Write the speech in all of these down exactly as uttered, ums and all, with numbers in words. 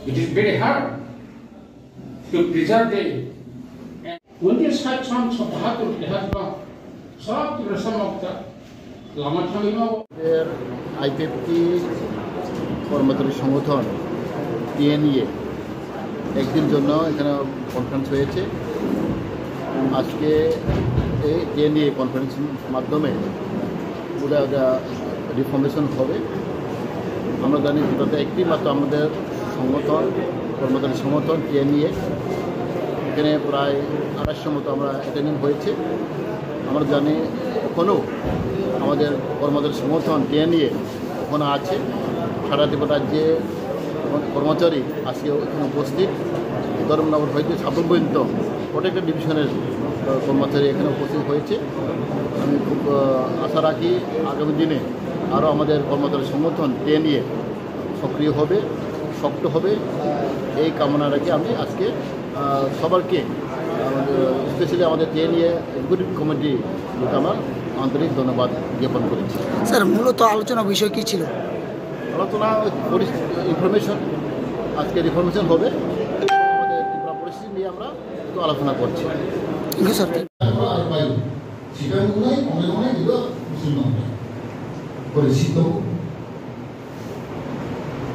It is very hard to preserve the উনিশশো ষাট সন বাহাত্তর বিধানসভা সব ত্রিপুরা মক্তা লামা থামিমা এর আইপিএফটি কর্মচারী সংগঠন টিএনইএ একদিন জন্য এখানে কনফারেন্স হয়েছে। আজকে এই টিএনইএ কনফারেন্সের মাধ্যমে পুরো একটা রিফর্মেশন হবে। আমরা জানি, বিগত একটি মাত্র আমাদের সংগঠন, কর্মচারী সংগঠন টিএনইএ, এখানে প্রায় আড়াইশো মতো আমরা অ্যাটেন্ডেন্ট হয়েছে। আমরা জানি, এখনও আমাদের কর্মচারী সংগঠন টিএনইএ ওখানে আছে। সারা ত্রিপুরা রাজ্যে কর্মচারী আজকে ওখানে উপস্থিত। ধর্মনগর হইতে সাবরুম পর্যন্ত প্রত্যেকটা ডিভিশনের, আহ, কর্মচারী এখানে উপস্থিত হয়েছে। আমি খুব, আহ, আশা রাখি আগামী দিনে আরও আমাদের কর্মচারী সংগঠন টিএনইএ সক্রিয় হবে, শক্ত হবে, এই কামনা রেখে আমি আজকে, আহ, সবারকে, আহ, স্পেশালি আমাদের টিএনইএ এক্সিকিউটিভ কমিটি আমার আন্তরিক ধন্যবাদ জ্ঞাপন করেছি। স্যার, মূলত আলোচনা বিষয় কি ছিল? আলোচনা ওই পরিস-, ইনফরমেশন, আজকে রিফর্মেশন হবে, আমাদের ত্রিপুরা পরিস্থিতি নিয়ে আমরা একটু আলোচনা করছি। Thank you, sir. তারপর আর পাই, সেটা মনে হয় অনেক অনেক এগুলো মুসলমান পরিচিত।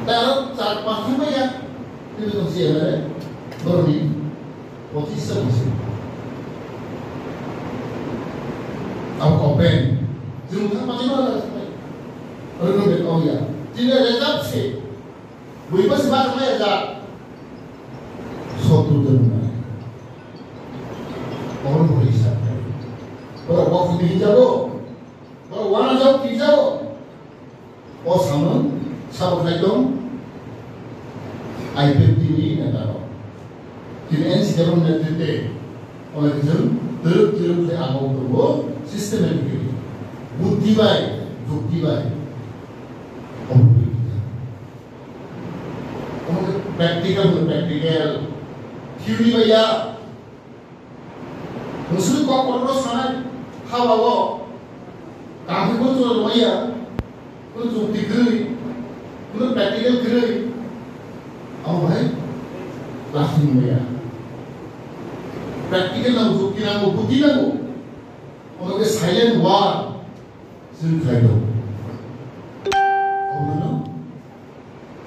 তার চার পাঁচটা ভাইয়া, তুমি তো সিএমএলএ, ধরনি, পঁচিশটা বছর। Ang open. Yung sa pati mo lang sa may. Ano nung bet, oh, yeah. Tine result si. Bui pa si ba sa may result. Sotro jon na. Ano mo isa. Pero wak hindi jabo. Pero wana jabo, hindi jabo. O samung sabo khai tong I P F T ni neta rok. Tini N C K rok netrite olai khe chwng twrwk twrwk khe abo tongo systematically. Buddhi bai, jukti bai. Omo twi khe. Omo khe practical, practical. Theory bai ya. Musuk kok kotor sanai, hawa o, kangkhe bo chwla rwmaiya, kunu chukti kwrwi, kunu practical kwrwi, abo hai lasting maya. Practical nango, chukti nango, buddhi nango, omo khe silent war. Chwng khlai tongo. Obono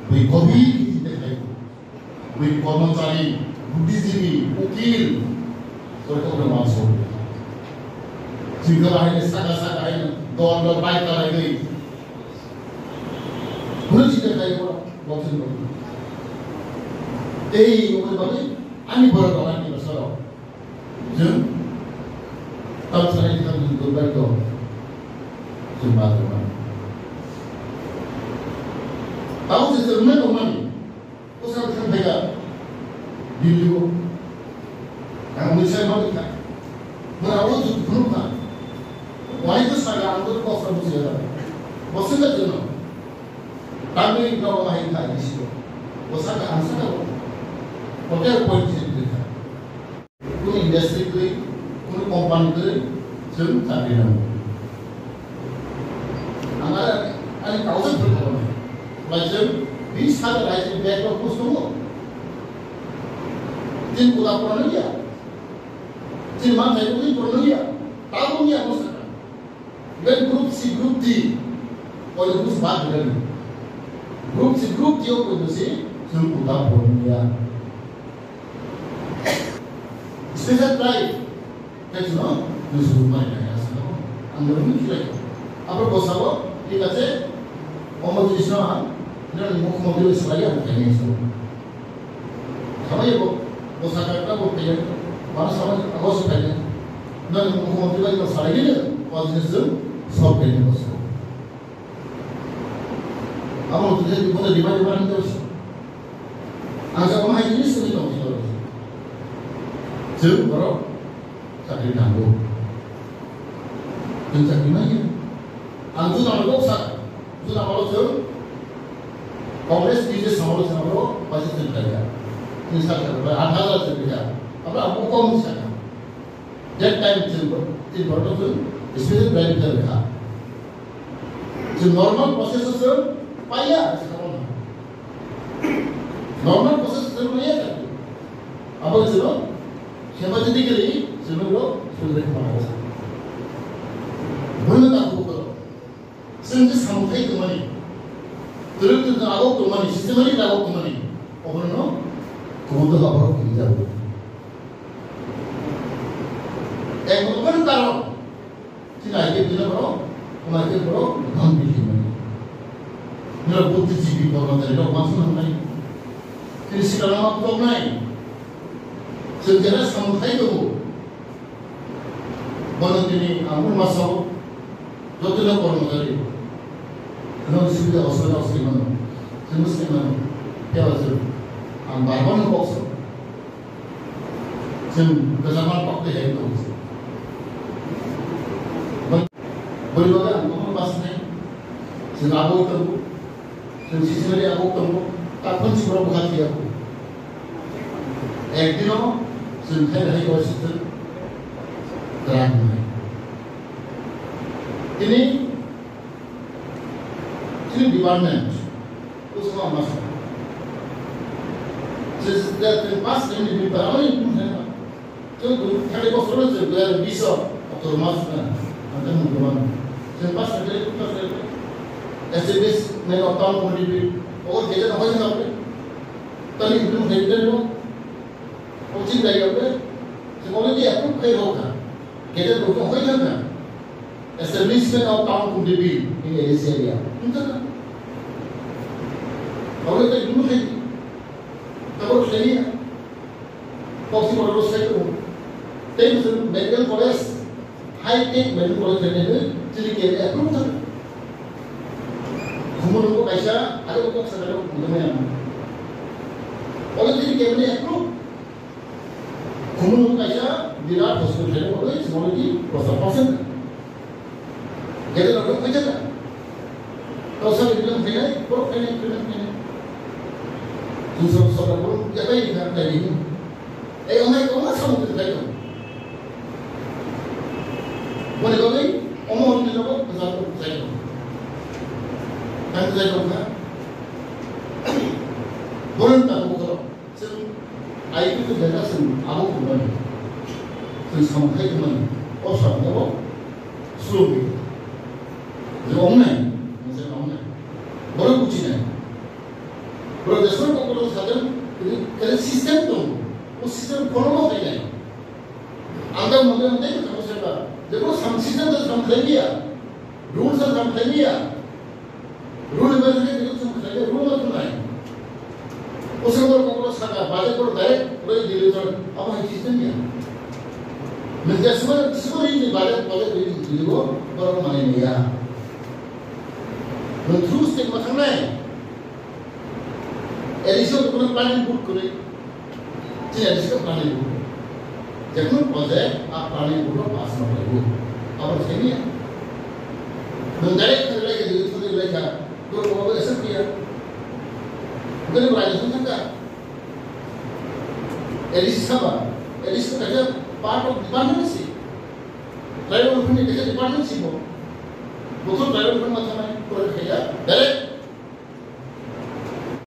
bui kobi kiti khlai tongo. Bui kormochari, buddhijibi, ukil, koi kok no manso. Chwng khe bahai saka saka hai dol dol bai kalaigwi. Kunu chita khlai tongo, boksin boksin. Tei omo bagwi ani borok rok ani bwsarok. Chwng tamo sanai thang chwng tongbai tong. Chwng ma tongmani. Tamo se chwng ma tongmani. Bwsa thang phaikha Delhi o. Ang wnwi sai ma wngkha. Mora o chwng phunukha. Wai to saga ang to kok sa bujiya. Bwswk ka chwng. Tamni rok hai kha D C o. Bwsa ka ang saka o. Hotel point se kha. Kunu industry twi, kunu company twi, chwng chakri nango. Ang ani, ani kaujak phwrwng kha nai. Bai chwng bis hajar hai chwng bag rok bus tongo. Tin kuda porano ya. Tin man thai kunu porano ya. Tabung ya mo saka. Then group C, group D. Or group bad level. Group C, group D o kunu si, chwng kuda porano ya. Special tribe, khe chwng, chwng mai kha, ang rwngni khilai kha. Abo bwsao, thik ache, omo jisno ang, nini mukhyamantri bai salai ang khainai sao. Samai bo, bwsa kha bo khainai, mano samai abo se khainai. Nini mukhyamantri bai salai gini, o jisno solve khainai bwsao. Abo tu je, bo de demand demand ni dosi. Ang sa ko hai ni sini tong sini. Chwng borok chakri nango. Chwng chakri maya. Ang tu nang kok sa. Tu nang kok chwng. Congress ni je samalo samalo paisa chwng kaya. Ni sa sa ba athara chwng kaya. Abo abo kok ni sa. That time chwng tin borok chwng special drive kha. Chwng normal process o chwng paiya, chwng normal. Normal process se maya ta. Abo se no, sympathetically se no, se no. Bwrwino ta ko. Chwng je samung khai tongmani, twrwk twrwk abo tongmani, systematic abo tongmani, obono kubun doha borok hinjago. Ek obono karon, chini I P F dino borok, omo I P F borok, dhon bili mani. Nira buddhijibi, kormochari rok, uansuk nangnai. Chini sikla lama toknai. Chwng jera samung khai tongo. Bono tini ang masao, jotono kormochari. Ano sibida osana osai mano. Chwng sai mano. Kya wajah? Ang barbar no bokso. Chwng kejaman pakte hai to. Bori baga ang kono pas nai. Chwng abo to. Chwng sismari abo tongo, ta khon si borok bwkha thwiya kho. Ekdino chwng khai hai koi sitwng kwrak wngnai. Tini, tini department, kusuma masa. Chwng, chwng pas minute ni para mani kum khai. Chwng thani bosor no chwng dui hazar bish o October mas na, ang tamo mung tamo. Chwng pas thani pas thani establishment of town committee, o gazette no hoijakha ble. Tani implement khai ble no. O chwng dai ble. Chwng already approve khai rokha. Gazette no hoijakha. Establishment of town committee in A D C area. Wngkha na? Already implement khai. Tabok khai ya. Boxing order sai ko. Tei bwswk medical college, high tech medical college rwgwi chini K M A approve thang. Khumulwngo kaisa, aro kok sakha rok khumulwngo yang. Olo chini K M A approve. Khumulwngo kaisa birat hospital rwgwi chini already prochar percent. Gede rok khaijak na. Kau sa ni bilang khainai, borok khainai, khainai, khainai. Chwng sa, sa, borok yapai ni kha, khainai. Ei, onai, onai samung khainai. Boni bagwi, omo hwn ni logo, khaijak khainai. Khaijak kha. Borok ta bukhoro. Chwng I P F ni jeta chwng abo tongmani, chwng samung khai tongmani, o samung abo slow bai kha. Je wngnai, je wngnai. Borok buchinai. Borok jeswk kokoro sajak, khe system tongo. O system follow no khainai. Ang ta mode mode khe tamo seba. Jebo sam system ta sam khlai liya. Rules ta sam khlai liya. Rule ba thani tini chwng khlai rule ma thunai. O se bor kokoro saka, budget bor direct roi dili thon, abo hai system ya. Nang jasma, jasma ri ni budget, budget ri ni dili go, bor mane niya. Nang through state ma thangnai. Additional to planning board kore. Chini additional planning board. Jekunu project a planning board o pass ma kore. Abo thani ya. Nang direct kore lai ke dili thon lai ka. Ko ko ko esa kiya. Kore lai thon thang ka. Additional saba. Additional kaisa part of department si. Tribal welfare ni kaisa department si bo. Bothor tribal welfare ma thangnai kore kaya. Direct